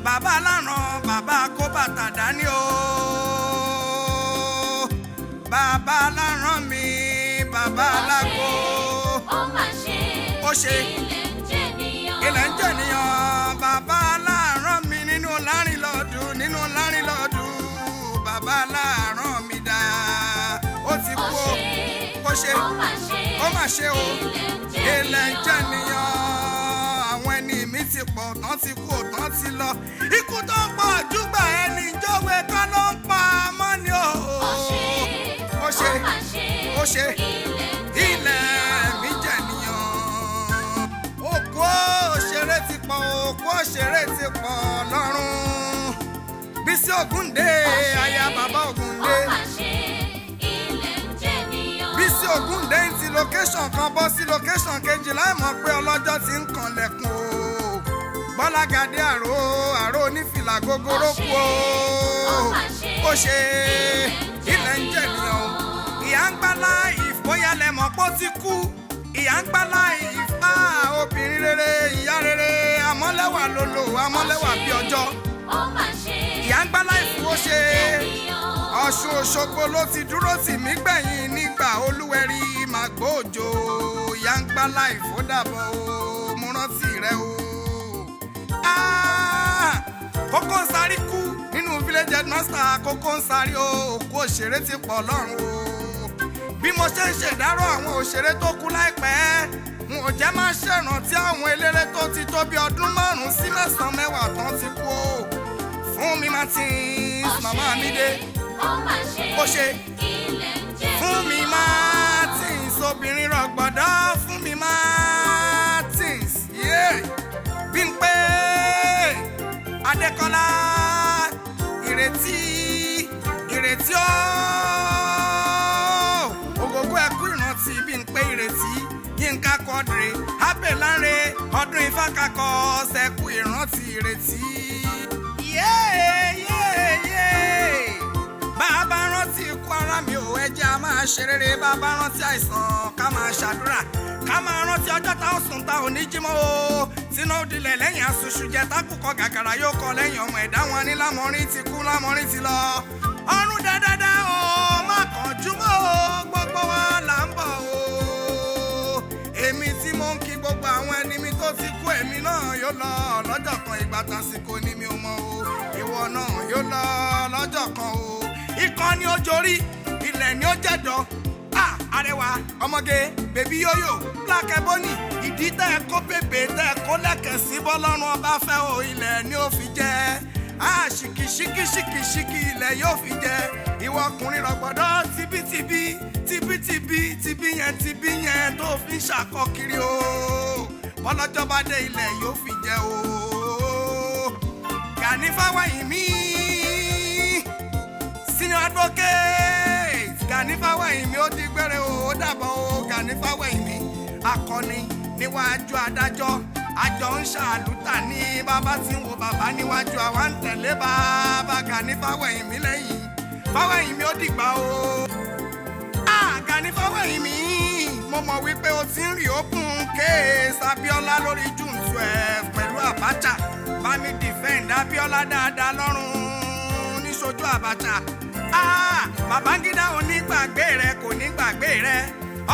bàbá alárùn bàbá kó bàtà dání o bàbá alárùn mi bàbá alágbo ó ṣe ilẹ̀ ń jẹ́ nìyàn bàbá alárùn mi nínú lárìnlọ́dún nínú lárìnlọ́dún bàbá alárùn mi dá ó ti kú o ó ṣe ó mà ṣe o ilẹ̀ ń jẹ́ nìyàn àwọn ẹni mi ti pọ̀ tán ti kú ò tán ti lọ ikú tó ń pọ̀ júgbà ẹni jọ̀wé kọ́ ló ń pa mọ́ ni o ó ṣe ó ṣe ilẹ̀ mi jẹ́ nìyàn òkú òṣèré ti pọ̀ òkú òṣèré ti pọ̀ lọ́rùn Bísí Ògúndé aya bàbá Ògúndé Bísí Ògúndé ń ti location kan bọ́ sí location kejì láì mọ̀ pé ọlọ́jọ́ ti ń kànlẹ̀kùn o Bọ́lágadé àrò àrò onífìlà gogoro kú o ó ṣe ilẹ̀ ń jẹ̀ nìyàn o ìyá ń gbá láì bóyá lẹ mọ̀ pé ó ti kú ìyá ń gbá láì fà obìnrin rere ìyá rere amọ́lẹ́wà lolo amọ́lẹ́wà bí ọjọ́ ìyá ń gbá láì fún ó ṣe Ọ̀ṣun Òṣogbo ló ti dúró tì mí gbẹ̀yìn nígbà Olúwẹ̀rí màgbó òjò ìyá ń gbá láì fó dàbọ̀ o mo rántí rẹ o. Ah! Kókó ń sáré kú nínú village headmaster Kókó ń sáré o òkú òṣèré ti pọ̀ lọ́rùn o bí mo ṣe ń ṣèdárò àwọn òṣèré tó kú láìpẹ́ n ò jẹ́ máa ṣèrántí àwọn eléré tó ti tó bí ọdún 5 sí 9 mẹ́wàá tán ti kú o Fúnmi Martins màmá mi dé ó ṣe Fúnmi Martins obìnrin rọ̀gbọ̀dọ̀ Fúnmi Martins yeah. Bímpé Adékọ́lá Ìrètí Ìrètí ooo ògógó ẹkú ìrántí Bímpé Ìrètí Yínká Quadri Abbey Lanre ọdún Ifákakọ ṣẹkú ìrántí Ìrètí. Yéé bàbá rántí ikú ara mi ò ẹjẹ́ a máa ṣe rere bàbá rántí àìsàn ká máa ṣàdúrà ká máa rántí ọjọ́ tá ò sùn tá ò ní jí mọ́ o tíná òdìlẹ̀ lẹ́yìn aṣoṣù jẹ tákùkọ gàgàrà yóò kọ lẹ́yìn ọmọ ẹ̀dá wọn ní lámọrin ti kú lámọrin ti lọ ọrùn dáadáa o má kánjú mọ́ o gbogbo wa là ń bọ̀ o èmi tí mo ń kí gbogbo àwọn ẹni mi tó ti kú èmi náà yóò lọ lọ́jọ́ kan ìgbà tásìkò ni mi ò mọ̀ o ìwọ náà yóò lọ lọ́jọ́ kan o ikán ni ó jorí ilẹ̀ ni ó jẹ̀dọ̀ arẹwà ọmọge bèbí yóyò Black Ebony ìdí tẹ́ ẹ kó bèbè tẹ́ ẹ kó lẹ́kẹ̀ sí bọ́lọ́run ọba fẹ́ o ilẹ̀ ni ó fi jẹ́ a ṣìkì ṣìkì ṣìkì ṣìkì ilẹ̀ yóò fi jẹ́ ìwọ ọkùnrin rọ̀gbọ̀dọ̀ tibítibí tibítibí tibí yẹn tibí yẹn tó fi ń ṣàkọkiri o bọ́lọ́jọ́ bá dé ilẹ̀ yóò fi jẹ́ o Gani Fáwẹ́hìnmí senior advocate Gani Fáwẹ́hìnmí ó di gbére o ó dàbọ̀ o Gani Fáwẹ́hìnmí akọni níwájú adájọ́ àjọ ń ṣàlùtà ní bàbá tí ń wo bàbá níwájú àwa ń tẹ̀lé bàbá Gani Fáwẹ́hìnmí lẹ́yìn Fáwẹ́hìnmí ó dìgbà o. Ah, Gani Fáwẹ́hìnmí mo mọ̀ wípé o ti ń rí open case Abíọ́lá lórí June 12 pẹ̀lú Abacha bá mi defend Abíọ́lá dáadáa lọ́rùn níṣojú Abacha. Ah, Babangida onígbàgbé rẹ kò ní gbàgbé rẹ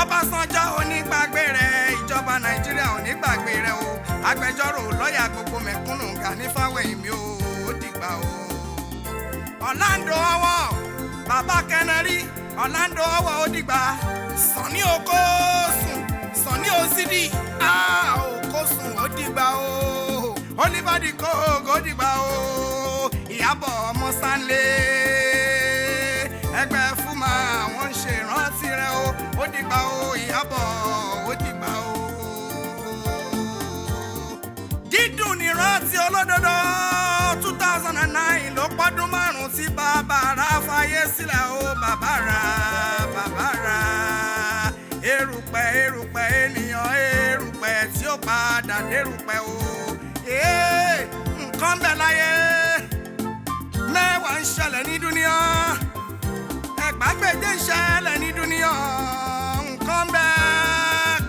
Ọbásanjọ́ onígbàgbé rẹ ìjọba Nàìjíríà onígbàgbé rẹ o agbẹjọ́rò lọ́ọ̀yà gbogbo mẹ̀kúnnù Gani Fáwẹ́hìnmí o ó dìgbà o. Orlando ọwọ́ bàbá kẹnẹrí Orlando ọwọ́ ó dìgbà Sànní Okósùn Sànní Osidi Okósùn ó dìgbà o. Oliver di kóògó dìgbà o, Ìyábọ̀ ọmọ Stanley, ẹgbẹ́ fúnma àwọn ń ṣe ìrántí rẹ o, ó dìgbà o Ìyábọ̀, ó dìgbà o. Dídùn nírántí olódodo, 2009 ló pọ́dún 5 tí bàbá rà fàyè sílẹ̀ o, bàbá rà, bàbá rà. Erùpẹ̀ erùpẹ̀ ènìyàn, erùpẹ̀ tí ó padà dérùpẹ̀ o. Ee, nǹkan bẹ̀ láyé, mẹ́wàá ń ṣẹlẹ̀ ní dúníà, ẹgbàágbèje ń ṣẹlẹ̀ ní dúníà, nǹkan bẹ̀.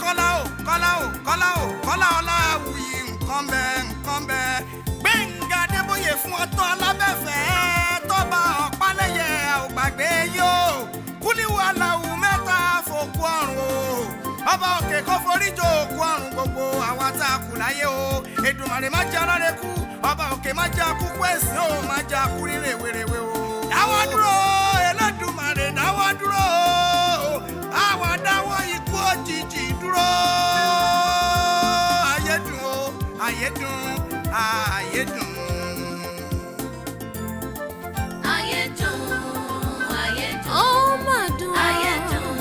Kọ́lá o, Kọ́lá o, Kọ́lá o, Kọ́lá Ọláwuyì, nǹkan bẹ̀, nǹkan bẹ̀. Gbẹ̀ngà Adébóyè fún ọtọ́ alábẹ́fẹ́, tọ́ba ọ̀pálẹ̀yẹ ò gbàgbé yóò. Kúlíwù aláwù mẹ́ta fòkú ọ̀run o, ọba òkè kó foríjò òkú ọ̀run gbogbo àwa tá a kù láyé o. Èdùmàrè má jẹ́ aláre kú, ọba òkè má jẹ́ akúkú ẹ̀sìn o, má jẹ́ akú rírè wèrèwé o. Dáwọ́ dúró Elédùmarè, dáwọ́ dúró, àwa dáwọ́ ikú òjijì dúró. Ayé dùn o, ayé dùn, ayé dùn. Ayé dùn, ayé dùn. Ó mà dùn. Ayé dùn,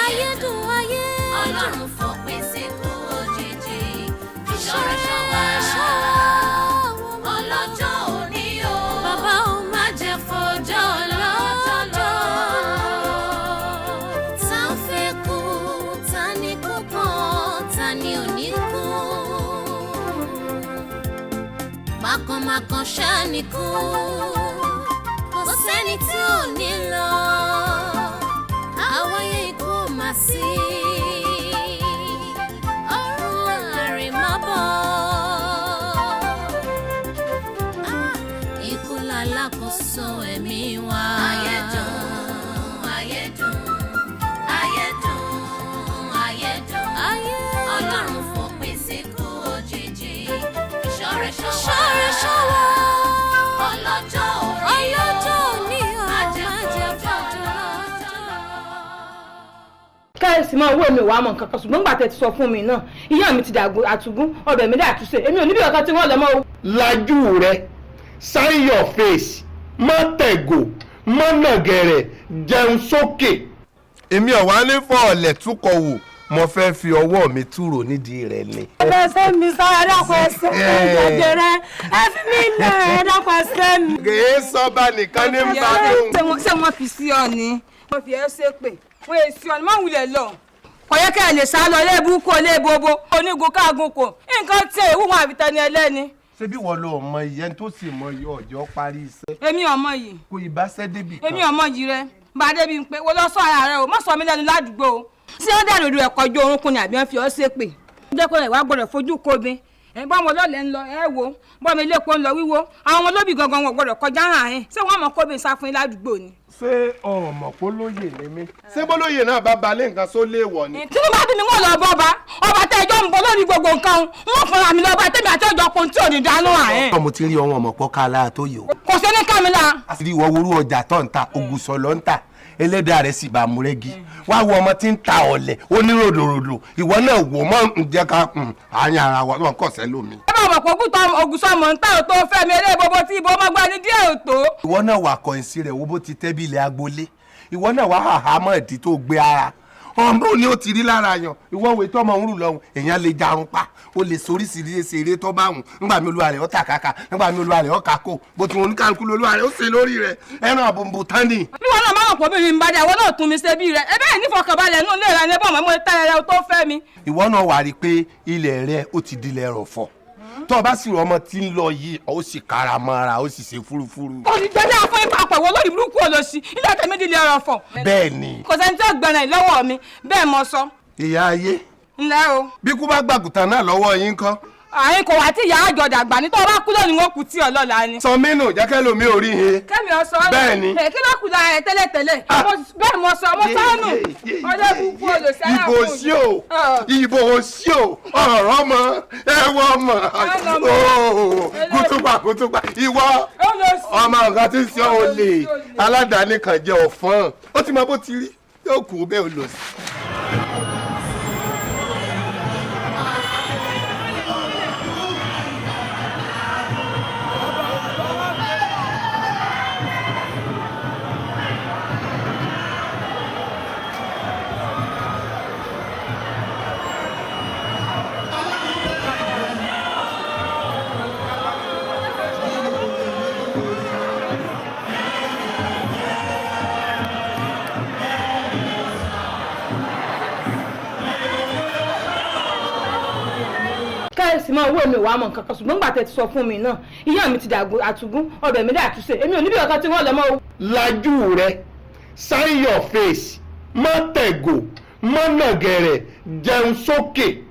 ayé dùn, ayé dùn. Ọlọ́run fòpin sí ikú òjijì. Ìṣọ́ra ṣọ́ wa. Ọlọ́jọ́ òní o. Bàbá ò má jẹ́ fọjọ́ lọ́jọ́ lọ. Ta ń fẹ́ kú, ta ní kú kan, ta ní ò ní kú. Mákànmákàn ṣáá ní kú, kò sẹ́ni tí ò ní lọ. Àwáyé ikú mà sí, ọ̀run àrèmábọ̀. Ikú lálákòóso ẹ̀mí wa. Ayé dùn, ayé dùn, ayé dùn, ayé dùn. Ọlọ́run fòpin sí ikú òjijì. Ìṣọ́rẹ́ ṣọ́ wa. Ìṣọ́rẹ́ ṣọ́ wa. Ọlọ́jọ́ òní o. Ọlọ́jọ́ òní o. Má jẹ́ fọjọ́ lọ́jọ́ lọ. Káyọ̀sí máa wó mi ò wá mọ̀ nǹkan kan, ṣùgbọ́n gbà tẹ́ ti sọ fún mi náà, ìyá mi ti dàgbò àtúgún, ọbẹ̀ mi dà túnṣe, èmi ò níbi ọ̀kan tí wọ́n lọ mọ́ o. Lajú rẹ, sign your face, má tẹ̀gò, má nàgẹ̀rẹ̀, jẹun sókè. Èmi ọ̀wá ní fọ́ọ̀lẹ̀ túkọ̀ wò, mo fẹ́ fi ọwọ́ mi túrò nídìí rẹ̀ ni. Ẹsẹ̀ mi sára, ẹ dákun, ẹsẹ̀ mi jẹjẹrẹ, ẹ fi mí lẹ̀, ẹ dákun, ẹsẹ̀ mi. Kèé sọba nìkan ní ń bá lóhùn. Ṣé wọ́n fi sí ọ ni? Wọ́n fi ẹ́ ṣépè, wọ́n èsì ọ ni, má wulẹ̀ lọ. Kò yẹ kẹ́ ẹ lè sá lọ ilé burúkú, ilé bobo, onígun káàgùn kò nǹkan tí èèwù wọn àfi tẹni ẹlẹ́ni. Ṣé bí wọ́n lo ọmọ ìyẹn tó sì mọ iye ọjọ́ parí iṣẹ́? Èmi ọmọ yìí. Kò ìbáṣẹ́ débì kan. Èmi ọmọ yìí rẹ bá a débi pé wọ́n lọ sọ ara rẹ o, má sọ mí lẹ́nu ládùúgbò o. Ṣé wọ́n dàrú ìlú ẹ̀kọ́ ju orúnkún ni àbí wọ́n fi ọ́ ṣépè? Jẹ́ pé ìwà gbọ́dọ̀ fojú kobi. Ẹ bá wọn lọ́lẹ̀ ń lọ, ẹ wo bọ́mi ilé epo ń lọ wíwo, àwọn olóbì gangan wọn gbọ́dọ̀ kọjá hàn ẹ́. Ṣé wọ́n mọ kóbi sá fún yín ládùúgbò ni? Ṣé ọmọ polóyè ni mí? Ṣé bólóyè náà bá balẹ̀ nǹkan só léèwọ̀ ni? Tí wọ́n bá bí mi, wọ́n lọ bọ́ ọba ọba tẹ ẹjọ́ ń bọ lórí gbogbo nǹkan, wọ́n fúnra mi lọ́ba tẹ́mi àti ọjọ́ pon tí ò ní dáná àárín. Mo ti rí ọmọ ọmọ pọ́ ká tó yìí o. Kò sí ní kámílà. Àṣírí ìwọ worú ọjà tó ń ta ògùsọ̀ ló ń ta, ẹlẹ́dàá rẹ̀ sì bá mú rẹ́gí. Wá wo ọmọ tí ń ta ọ̀lẹ̀ oníròdòròdò, ìwọ náà wò mọ́ ń jẹ́ ká àárín ara wa wọn kọ̀ sẹ́ lómi. Ẹ bá mọ̀ pé ògùsọ̀ mọ̀ ń tà ó tó fẹ́ mi eléyìí tí ibo ọmọ gbani díẹ̀ ò tó. Ìwọ náà wà kọ̀yìn sí rẹ̀ wo bó ti tẹ́ bí ilẹ̀ agboolé, ìwọ náà wà hàhà mọ́ ìdí tó gbé ara ọmọ ni ó ti rí lára yan. Ìwọ wo ètò ọmọ òun rù lọ́hùn, èèyàn lè jarun pa, ó lè soríṣiríṣi eré tó bá wùn. Nígbà mi olúwa rẹ̀ ó tà kàkà, nígbà mi olúwa rẹ̀ ó kàkó, bó ti wọn oníkàlùkù lolúwa rẹ̀ ó ṣe lórí rẹ̀ ẹran àbùnbùn tán ni. Bí wọn náà máa mọ̀ pọ̀ bí mi ń bá dé, àwọn náà tún mi ṣe bí rẹ̀ ẹ bẹ́ẹ̀ nífọ̀kànbalẹ̀ nù lè ra ní bọ́ọ̀mọ́ mo tẹ́lẹ̀ rẹ tó fẹ́ mi. Ìwọ náà wà rí i pé ilẹ̀ rẹ ó ti dilẹ̀ rọ̀fọ̀, tó o bá sì rọ ọmọ tí ń lọ yìí, ó sì kára mọ́ra, ó sì ṣe fúrufúru. Olùgbẹ́dẹ́ fún ipa pẹ̀wọ́ lórí burúkú olóṣì, ilé tẹ̀mí di ilé ọ̀rọ̀ fọ̀. Bẹ́ẹ̀ ni. Kò sẹ́ni tí ó gbẹ̀rẹ̀ lọ́wọ́ mi, bẹ́ẹ̀ mo sọ. Ìyá ayé. Ńlẹ́ o. Bí kú bá gbàgùtàn náà lọ́wọ́ yín kọ́. Àyìn kò wá tí ìyá àjọ dàgbà ní tó bá kú lónìí, wọn kù tí ọlọ́la ni. Sọ mí nù, jẹ́kẹ́ lomi ò rí he. Kẹ́mi ọ sọ. Bẹ́ẹ̀ ni. Kí ló kù lára ẹ tẹ́lẹ̀tẹ́lẹ̀? Bẹ́ẹ̀ mo sọ, mo sọ nù. Ọlọ́bùkún olùsẹ́ náà Ìbò sí o, ìbò sí o, ọ̀rọ̀ mọ, ẹ̀wọ̀ mọ, kútùpà kútùpà, ìwọ ọmọ nǹkan tí ń ṣe olè aládàáni kan jẹ́ ọ̀fọ́n, ó ti mọ bó ti rí, yóò kú bẹ́ẹ̀ olùsí. máa wó mi wàá mọ̀ nǹkan kan, ṣùgbọ́n gbà tẹ́ ti sọ fún mi náà, ìyá mi ti dàgbò àtúgún, ọbẹ̀ mi dà túnṣe, èmi ò níbi ọ̀kan tí wọ́n lọ mọ́ o. Lajú rẹ, sign your face, má tẹ̀gò, má nàgẹ̀rẹ̀, jẹun sókè.